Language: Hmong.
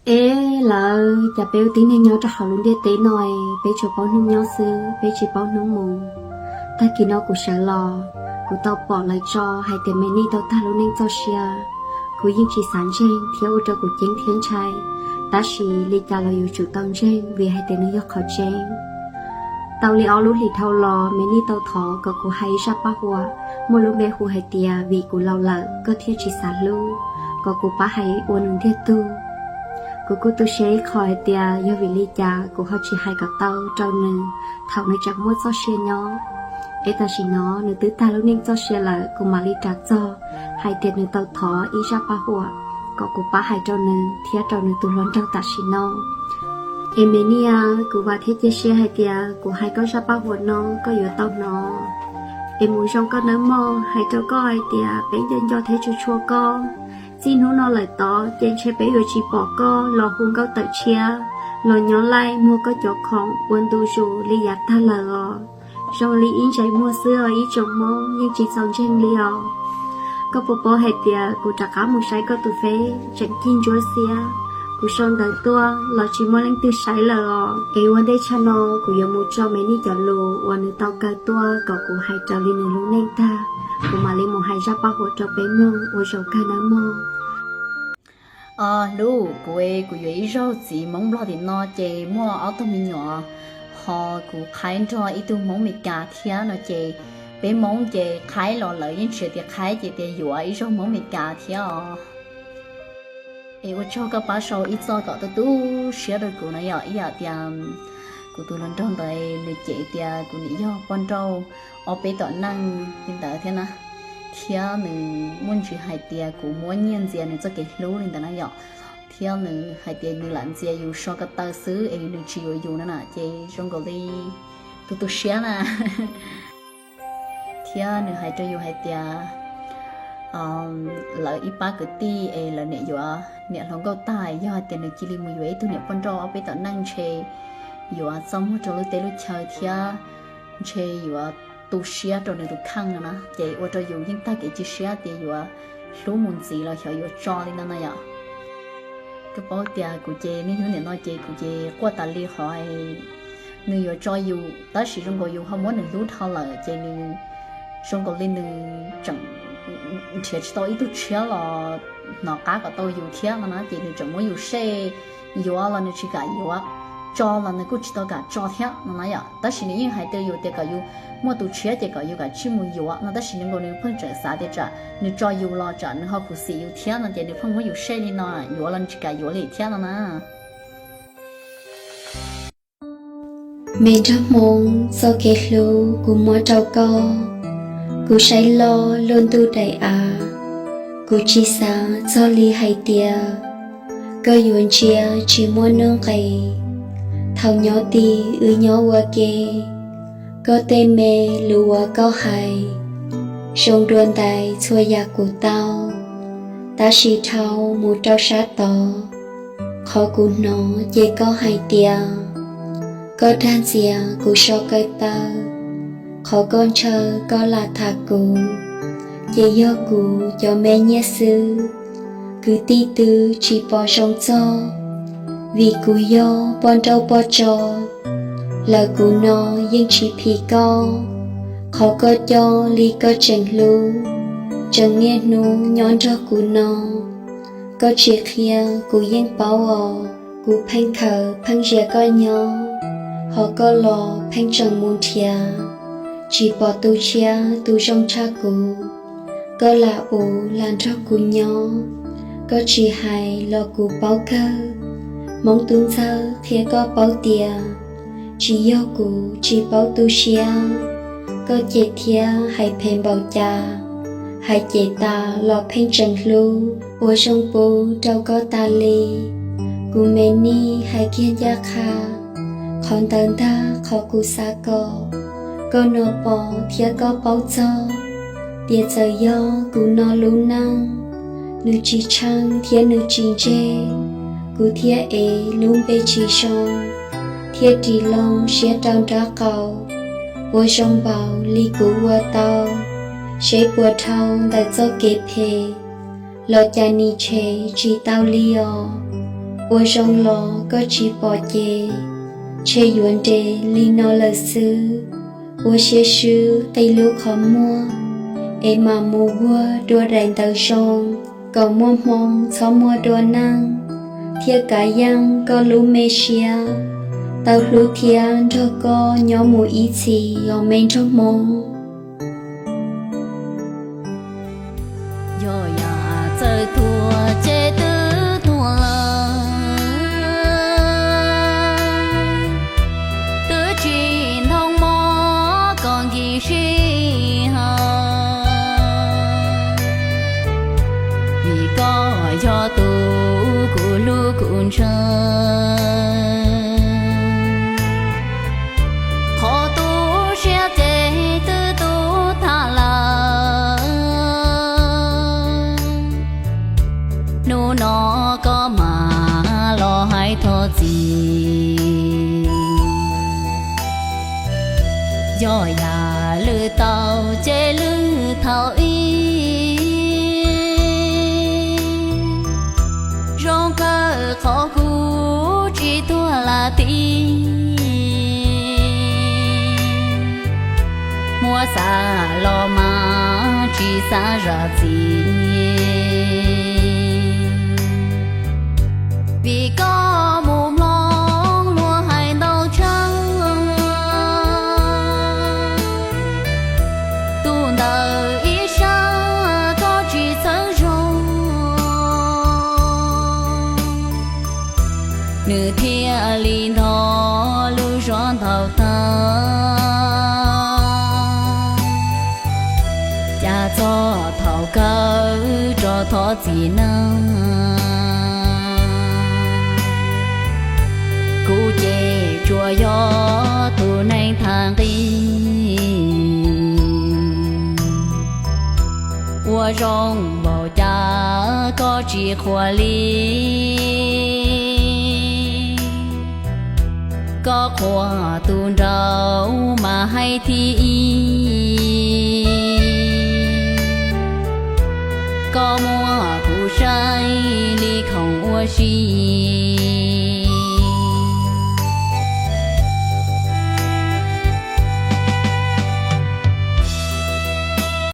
Ev, lawv, cas peb ua tib neeg nyob rau hauv lub ntiaj teb no, peb tsuas paub hnub nyob xwb, peb tsis paub hnub mus. Tag kis no kuv sawv los, kuv tau pom lawv tso hais tias Me Nij tau tag lub neej txoj sia. Kuv yeej tsis xav ntseeg thiab ua rau kuv ceeb thiab ntshai, tab sis li cas los yuav tsum tau ntseeg vim hais tias nws yog qhov tseeb. Tau li ob lub hlis dhau los, Me Nij tau thov kom kuv hais zaj paj huam muaj lub npe hu hais tias Vim kuv laus lawm koj thiaj tsis xav hlub, kom kuv pab hais ua nws ntiag tug. Kuv kuj tu siab ib qho hais tias yog vim li cas kuv ho tsis hais kom tau rau nws thaum nws tseem muaj txoj sia nyob. Es tam sim no nws twb tag lub neej txoj sia lawm, kuv mam li ras txog hais tias nws tau thov ib zaj paj huam kom kuv pab hais rau nws thiab rau nws tus hluas nraug tam sim no. Es Me Nij, kuv vam thiab cia siab hais tias kuv hais koj zaj paj huam no koj yuav tau hnov. Es mus zoo koj nawb mog, hais rau koj hais tias peb nco nco thiab tshua tshua koj. Txij hnub no lawm tod ces ntshe peb yuav tsis pom koj los hu nkauj tawm tshiab, los nyob laij muag koj cov khoom ua ntu zus li yav tag lawm os. Zoo li ib ntsais muag xwb os ib tsoom Hmoob, yeej tsis txaus ntseeg li os. Koj puas paub hais tias kuv rov qab mus saib koj tus feb tseem cig ntsuab xiab, kuv sau ntawv tuaj los tsis muaj leej twg saib lawm os. Es ua ntej tshaj no kuv yuav mus tso Me Nij cov lus uas nws tau kaw tuaj kom kuv hais raws li nws lub neej tag, kuv mam li mus hais zaj paj huam rau peb mloog, ua zaum kawg nawb mog. Os hlub, kuv, kuv yuav ib zaug txiv Hmoob Nplog tim no ces muaj ob tug me nyuam, ho kuv qhaib nrog ib tug Hmoob Meskas thiab no ces peb Hmoob ces qhaib los lawv yeej tsis tias qhaib ces tias yuav ib zaug Hmoob Meskas thiab os. Es ua tsaug koj pab sau ib txoj kom tu tu siab rau kuv no yom, ib yam tias kuv tus hluas nraug ntawd nws cem tias kuv nim yog poj nrauj ob peb tom neej li ntawd thiab na, thiab nws muaj ntsis hais tias kuv muab nyiaj ntxias nws txoj kev hlub li ntawd na yom, thiab nws hais tias nws lam ntxias yus so ko taw xwb es nws tsis yuav yus no na, ces zoo nkaus li tu tu siab na. Thiab nws hais rau yus hais tias lawv ib pab kwv tij es lawv niam yuav niam hluas nkauj tag, yog hais tias nws cia li mus yuav ib tug niam poj nrauj ob peb tom neej ntshe yuav txaj muag rau lub teb lub chaw thiab ntshe yuav tu siab rau nws tus kheej no na, ces ua rau yus yeej tag kev cia siab tias yuav hlub mus ntxiv los xyov yuav tso li no na yom. Koj paub tias kuv ces niaj hnub nim no ces kuv ces quaj tas li qhov nws yuav tso yus tab sis zoo nkaus yus ho muab nws hlub dhau lawm ces nws zoo nkaus li nws tseem nrhiav tsis tau ib tug tshiab los hnov qab kom tau yus thiab no na, ces nws tseem muab yus sej, yuav los nws tsis kam yuav, tso los nws kuj tsis tau kam tso thiab no na yom. Tab sis nws yeej hais rau yus tias kom yus muaj tus tshiab ces kom yus kam tsij mus yuav no, tab sis nws nkaus nws pheej tseem xav tias tsam nws tso yus los tsam nws ho khuv xim yus thiab no ces nws pheej muab yus sej li no, yuav los nws tsis kam yuav li thiab no na. Me nraug Hmoob, txoj kev hlub kuv muab rau koj, kuv saib loj luaj ntuj daim av, kuv tsis xav txog li hais tias koj yuav ntsia tsis muaj nuj nqis. Thaum nyob tim wb nyob ua ke, koj tej me lus uas koj hais zoo dua ntais txhua yam kuv tau, tab sis dhau mus rau sab tod, qhov kuv hnov ces koj hais tias koj dag ntxias kuv so ko taw, qhov koj ntshaw koj lam tham kuv, ces yog kuv cov me nyiaj xwb. Kwv tij twb tsis pom zoo txog, vim kuv yog poj nrauj poj tso, lawv kuv no yeej tsis phim koj. Qhov koj coj li koj tseem hlub, tseem niaj hnub nyob nrog kuv no, koj tsis qhia kuv yeej paub os. Kuv pheej khaws pheej zias koj nyob, ho koj los pheej tseem mus nrhiav, tsis pom tus tshiab tus zoo tshaj kuv. Koj lam ua lam nrog kuv nyob, koj tsis hais los kuv paub kawg. Hmoob tus ntxawg qhia koj paub tias tsis yog kuv tsis paub tu siab, koj cem thiab hais phem npaum cas, hais cem tas los pheej tseem hlub. Ua zoo pub rau koj tas li, kuv Me Nij hais kiag ncaj qha, qhov ntawd ntag qhov kuv xav kom koj no pom thiab koj paub txog tias txawm yog kuv no lub neej nws tsis tsheej thiab nws tsis ntseg, kuv thiaj ev lub npe tsis zoo thiab ris loo siab rau nraub qaum. Ua zoo npaum li kuv ua tau, seb puas dhau ntawm txoj kev phem los cas nim tshem tsis tau li os. Ua zoo los koj tsis pom ces, ntshe yuav nres li no lawm xwb. Ua siab swb qi lub qhov muag, es mam mus vuag dua daim ntawv zoo, kom muaj hmoo txhob muaj dua neej, thiaj kav yeej koj lub me siab, tau hlub thiab nrog koj nyob mus ib txhis os me nraug hmoob. Yog yam txawj tuag ces twb tuag lawm, twb tsis ntoo mob kom nkim sij hawm, vim koj yog tus kuv hlub kuv ntshaw. Qhov tu siab ces twb tu tag lawm, hnub no koj mam los hais thov txim. Yog yam lwm tau ces lwm thaum ib, zoo kawg qhov kuv tsis tuag lam ti. Muab xav los mas tsis xav zam txim, vim koj mus mloog luag hais ntau tshaj. Tus ntawm ib sab koj tsis txhawb zog, nws thiaj li nthos lub zog nthaum tag. Cas txog thaum kawg rov thov txim na, kuv ces tsuas yog tus neeg tham nqi. Ua zoo npaum cas koj tsis qhuas li, koj qhuas tus nraud mas hais thib ib. Koj muab kuv saib li khoom ua si,